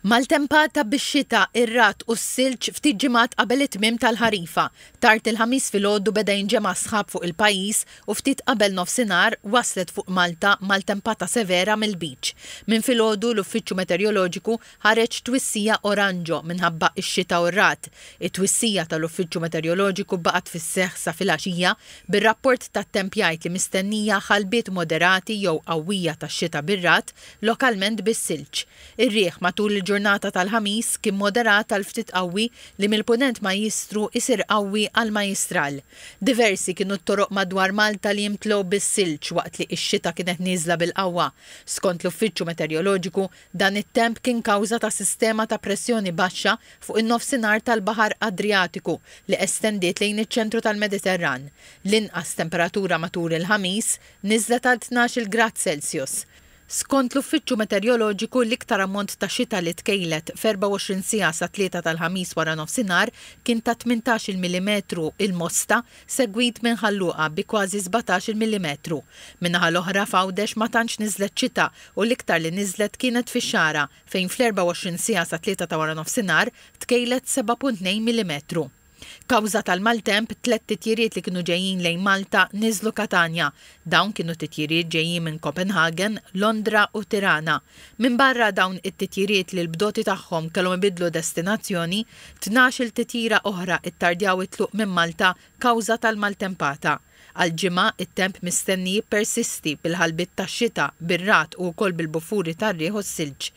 Maltempata bix-xita, ir-ragħad u s-silġ ftit ġimgħat qabel it-tmiem tal-ħarifa. Tard il-Ħamis filgħodu beda jinġema' sħab fuq il-pajjiż u ftit qabel nofsinhar waslet fuq Malta maltempata severa mill-Lbiċ. Minn filgħodu l-Uffiċċju Meteoroloġiku ħareġ twissija oranġo minħabba x-xita u r-ragħad. It-twissija tal-Uffiċċju Meteoroloġiku baqgħet fis-seħħ sa filgħaxija, bir-rapport tat-temp jgħid li mistennija ħalbiet moderati jew qawwija ta' xita bir-ragħad, lokalment bis-silġ. Ir-riħ matul il-ġurnata tal-Ħamis kien moderat għal ftit qawwi li mill-Punent Majjistru jsir qawwi għal Majjistral. Diversi kienu t-toroq madwar Malta li imtlew bis-silġ waqt li x-xita kienet nieżla bil-qawwa. Skont l-Uffiċċju Meteoroloġiku, dan it-temp kien kawża ta' sistema ta' pressjoni baxxa fuq in-nofsinhar tal-Baħar Adrijatiku li estendiet lejn iċ-ċentru tal-Mediterran. L-inqas temperatura matul il-Ħamis niżlet għal 12-il grad Celsius. Skont l-Uffiċċju Meteoroloġiku, l-iktar ammont ta' xita li tkejlet f'24 siegħa sat-Tlieta tal-Ħamis waranofsinhar kien ta' 18-il millimetru il-Mosta, segwit minn Ħal Luqa bi kważi 17-il millimetru. Min-naħa l-oħra f'Għawdex ma tantx niżlet xita u l-iktar li niżlet kienet fix-Xagħra fejn fl-24 siegħa sat-Tlieta ta' waranofsinhar tkejlet 7.2 millimetru. Kawża tal-maltemp, tlett titjiriet li kienu ġejjin lejn Malta niżlu Katanja. Dawn kienu titjiriet ġejjin minn Kopenhagen, Londra u Tirana. Minbarra dawn it-titjiriet li l-bdoti tagħhom kellhom ibiddlu destinazzjoni, 12-il titjira oħra ttardjaw it-tluq minn Malta kawża tal-maltempata. Għal ġimgħa, it-temp mistenni jippersisti bil-ħalbiet tax-xita, bir-ragħad u wkoll bil-buffuri tar-riħ u s-silġ.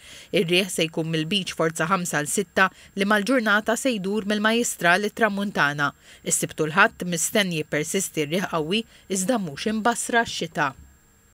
Ir-riħ se jkun mill-Lbiċ forza ħamsa għal sitta li mal-ġurnata se jdur mill-Majjistral it-Tramuntana. Is-Sibt u l-Ħadd mistenni jippersisti r-riħ qawwi iżda mhux imbassra x-xita.